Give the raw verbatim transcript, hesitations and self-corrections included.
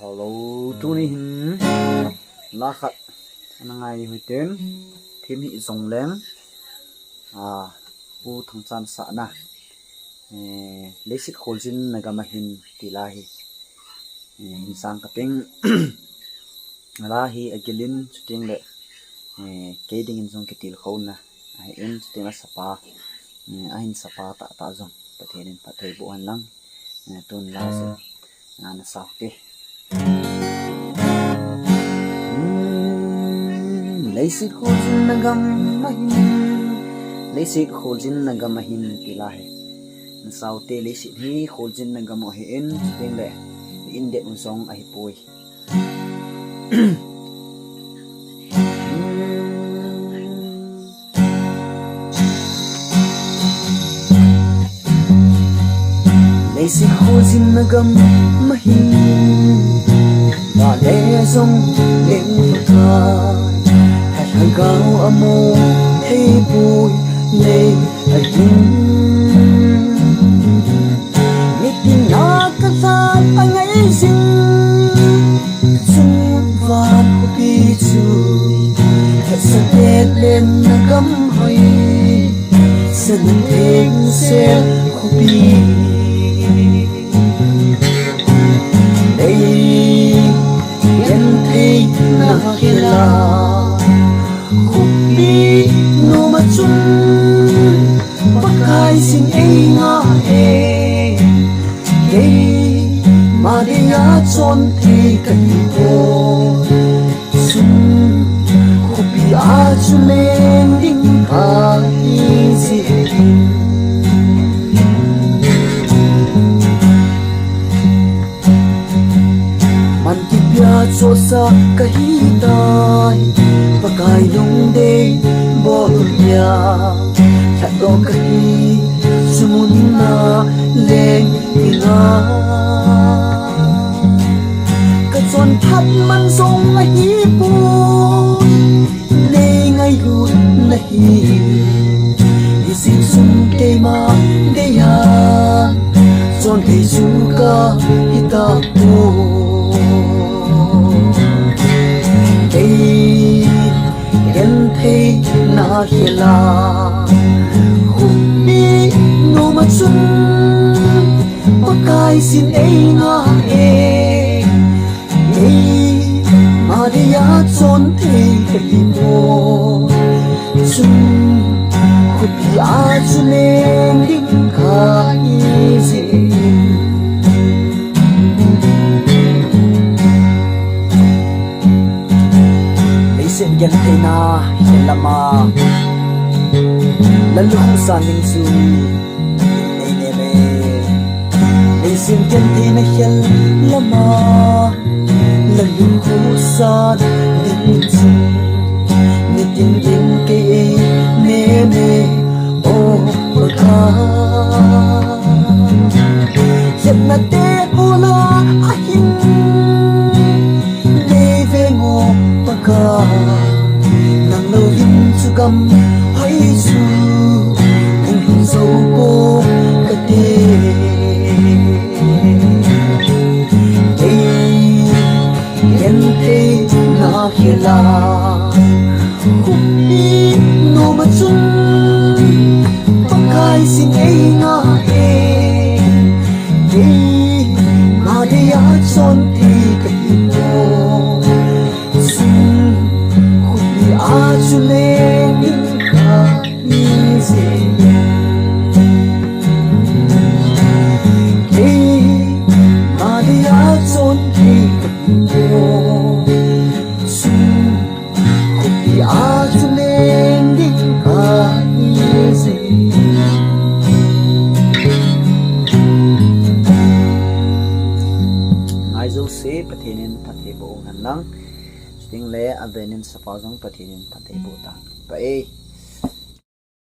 Hello, tuni hin la khat ana ngai hoi ten, thim hi jong leng, a, Pu Thangchan sahna, eh, Leiset kholjin na gam ahin ti la hi, eh, hin sang ka ting. La hi agilin, chuteng le, eh, kei dingin jong kitilkhouna ahin, chuteng le sapa, eh, ahin sapa tahtah jong Pathen in phatthei boh hen lang, eh, tun la jong, ah, na sau te. Hmm, Leiset kholjin na gam ahin, Leiset kholjin na gam ahin ti la hi na sau te. Leiset hi kholjin na gam ahin, chuteng le in det u jong ahipoi. Leiset kholjin na gam ahin, vale jong leng Pakai, lhagao amu thei poi lei ahin. Nitin a ka jat angai jing, chungvang khopi chu hetsah tah le na gam hoi, sana theng sel khopi. Ei genthei na khel a, khopi nom a chun Pakai sin ei nga e. Keima dia chonthei kahi poi. Chun khopi a chu leng ding kahi jeh in. Man kipia chohsah kahi tai, Pakai lungdei bol dia. Lhatdoh kahi chu mun a leng ding a. Ka chonphat man jong ahi poi, nei ngailut na hi. Hijeh chun keima dia chonthei chu kahi tapoi. Kei genthei na khel a, khopi nom a chun Pakai sin ei nga e. Keima dia chonthei kahi poi. Chun khopi a chu leng ding kahi jeh in. Leiset genthei na khel lam a, la lukhuh san ding chu nei nem e. Leiset genthei na khel lam a, la lukhuh san ding chu nitin in kei nei nem e. O Pakai, hetna te hol a ahin nei veng o Pakai, nang lou hin chu gam hoi chu nang hin jou poi kati. Kei genthei na khel a, khopi nom a chun Pakai sin ei nga e. Keima dia chonthei kahi poi. Chun khopi a chu leng ding kahi jeh in. Keima dia chonthei kahi poi. Chun khopi a chu leng ding kahi jeh in. Ngai jouse Pathen in phatthei boh hen lang. Chuteng le aven in sapa jong Pathen in phatthei boh ta. Pa e.